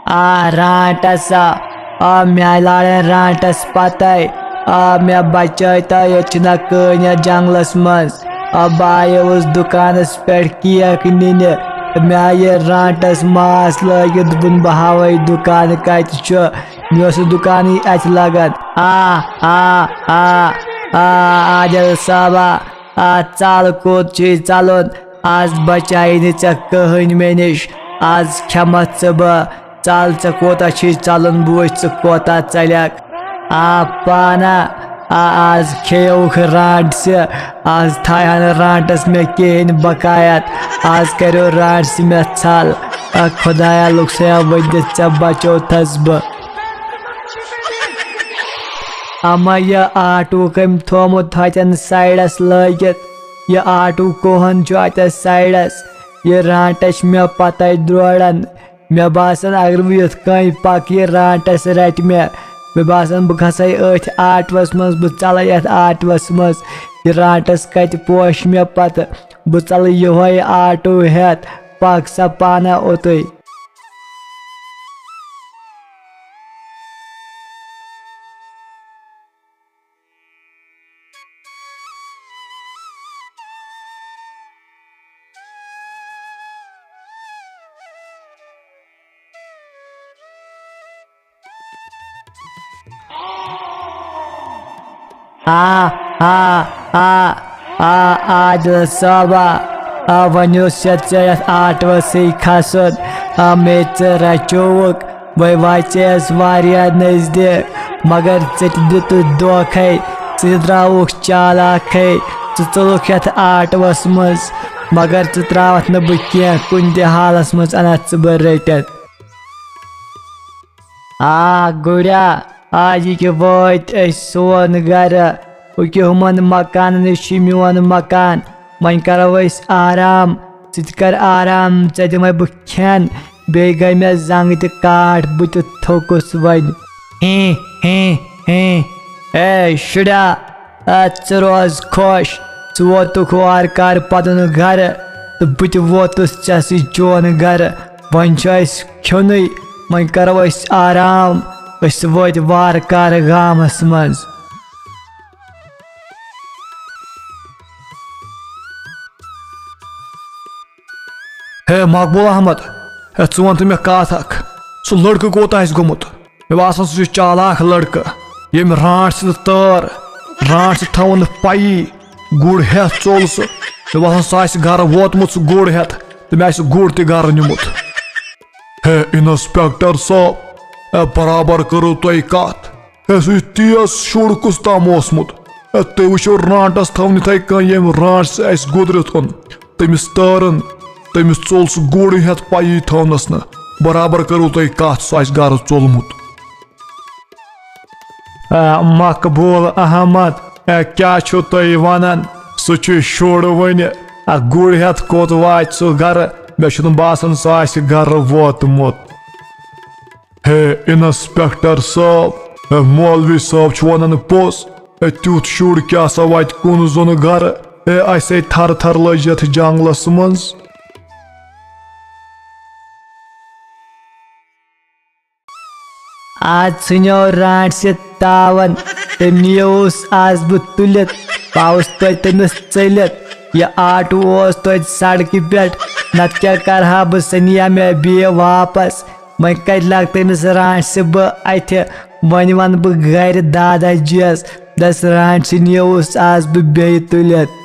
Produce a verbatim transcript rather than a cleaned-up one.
آ رانٹس آ، آ مےٚ لاڑن رانٹس پتے۔ آ مےٚ بچٲے تو، ییٚتہِ چھِنہ کٕہٕنۍ یتھ جنگلس منٛز۔ آ بہٕ آیوس دُکانس پٮ۪ٹھ کیک نِنہِ، مےٚ آیہِ رانٹس ماس لٲگِتھ، دوٚپُن بہٕ ہاوے دُکان کتہِ چھُ۔ مےٚ اوس نہٕ دُکانٕے اتہِ لگان۔ آ آ آ آ عادل صٲبا، آ ژل کوٚت چھُے ژلُن؟ آز بچایہِ نہٕ ژےٚ کٕہٕنۍ مےٚ نِش۔ آز کھٮ۪متھ ژٕ بہٕ۔ ژل، ژےٚ کوتاہ چھُے ژلُن، بہٕ وٕچھِ ژٕ کوتاہ ژلکھ۔ آ پانا، آ آز کھیوکھ رانٹسہِ، آز تھایہِ ہا نہٕ رانٹس مےٚ کِہیٖنۍ بقایت۔ آز کریو رانٹسہِ مےٚ ژھل۔ آ خدایا، لُکسیا ؤنِتھ ژےٚ بچوتھس بہٕ۔ اما یہِ آٹوٗ کٔمۍ تھومُت ہوٚتٮ۪ن سایڈس لٲگِتھ؟ یہِ آٹوٗ کوہن چھُ اتٮ۪س سایڈس؟ یہِ رانٹس چھِ مےٚ پتے درورن۔ مےٚ باسان، اگر بہٕ یِتھ کٔنۍ پکہٕ، یہِ رانٹس رٹہِ مےٚ۔ مےٚ باسان، بہٕ کھسے أتھۍ آٹوس منٛز، بہٕ ژلے یتھ آٹوس منٛز۔ یہِ رانٹس کتہِ پوشہِ مےٚ پتہٕ؟ بہٕ ژلہٕ یِہوے آٹوٗ ہٮ۪تھ۔ پکھ سا پانہ اوٚتُے۔ آ آ آ آ عادل صٲبا، آ ؤنِو سا ژےٚ یتھ آٹوسٕے کھسُن؟ آ مےٚ ژٕ رچووُکھ، وۄنۍ واژیس واریاہ نزدیٖک، مگر ژےٚ تہِ دیُتُتھ دھوکھے، ژٕ تہِ درٛاوُکھ چالاکھے، ژٕ ژوٚلُکھ یتھ آٹوس منٛز، مگر ژٕ ترٛاوتھ نہٕ بہٕ کینٛہہ، کُنہِ تہِ حالس منٛز انتھ ژٕ بہٕ رٔٹِتھ۔ آ گُریا، آ یہِ کہِ وٲتۍ أسۍ سون گرٕ، ہُہ کہِ ہُمن مکانن نِش چھُ میون مکان، وۄنۍ کرو أسۍ آرام، ژٕ تہِ کر آرام، ژےٚ دِمے بہٕ کھٮ۪ن، بیٚیہِ گٔے مےٚ زنٛگہٕ تہِ کاٹھ، بہٕ تہِ تھوٚکُس وۄنۍ۔ ہی، ہی، ہی۔ اے شُریا، اے ژٕ روز خۄش، ژٕ ووتُکھ وارٕ کارٕ پنُن گرٕ تہٕ بہٕ تہِ ووتُس ژےٚ سۭتۍ چون گرٕ۔ وۄنۍ چھُ اَسہِ کھیوٚنُے، وۄنۍ کرو أسۍ آرام، أسۍ وٲتۍ وارٕ کارٕ گامس منٛز۔ ہے مقبول احمد، ہے ژٕ وَن تہٕ مےٚ کَتھ اَکھ، سُہ لٔڑکہٕ کوٚت آسہِ گوٚمُت؟ مےٚ باسان سُہ چھُ چالاک لٔڑکہٕ، ییٚمۍ رانٛٹھ سٕنٛز تٲر، رانٛٹھ چھِ تھاوان نہٕ پَیی، گُر ہٮ۪تھ ژوٚل سُہ۔ مےٚ باسان سُہ آسہِ گَرٕ ووتمُت سُہ گُر ہٮ۪تھ تہٕ مےٚ آسہِ سُہ گُر تہِ گَرٕ نیوٗمُت۔ ہے انسپیکٹر صٲب، ہے برابر کٔرٕو تۄہہِ کَتھ۔ ہے، سُہ چھُ تیز شُر کُس تام اوسمُت۔ ہے، تُہۍ وٕچھِو رانٛٹَس تھاوُن یِتھَے کٔنۍ، ییٚمۍ رانٛٹھ سُہ اَسہِ گُدرِتھ اوٚن، تٔمِس تٲرٕن، تٔمِس ژوٚل سُہ گُر ہٮ۪تھ پَیی تھاونَس نہٕ۔ برابر کٔرٕو تُہۍ کَتھ، سُہ آسہِ گَرٕ ژوٚلمُت۔ آ، مقبول احمد، آ، کیٛاہ چھِو تُہۍ وَنان؟ سُہ چھُ شُر وٕنہِ۔ آ، گُر ہٮ۪تھ کوٚت واتہِ سُہ گَرٕ؟ مےٚ چھُنہٕ باسان سُہ آسہِ گَرٕ ووتمُت۔ ہے انسپیکٹر صٲب، ہے مولوی صٲب چھُ ونان پوٚز۔ ہے تیُتھ شُر کیٛاہ سا واتہِ کُن زوٚن گرٕ؟ ہے اَسے تھر تھر لٔج یتھ جنگلس منٛز۔ آز ژھٕنیو رانٛٹسہِ تاون، تٔمۍ نیوٗس آز بہٕ تُلِتھ، پاوُس توتہِ تٔمِس ژٔلِتھ۔ یہِ آٹوٗ اوس توتہِ سڑکہِ پٮ۪ٹھ، نتہٕ کیٛاہ کرٕ ہا بہٕ، سُہ نِیا مےٚ بیٚیہِ واپس۔ وۄنۍ کتہِ لاگہٕ تٔمِس رانٛٹسہِ بہٕ اتھِ؟ وۄنۍ ونہٕ بہٕ گرِ دادا جِیَس، دس رانٛٹسہِ نیوٗس آز بہٕ بیٚیہِ تُلِتھ۔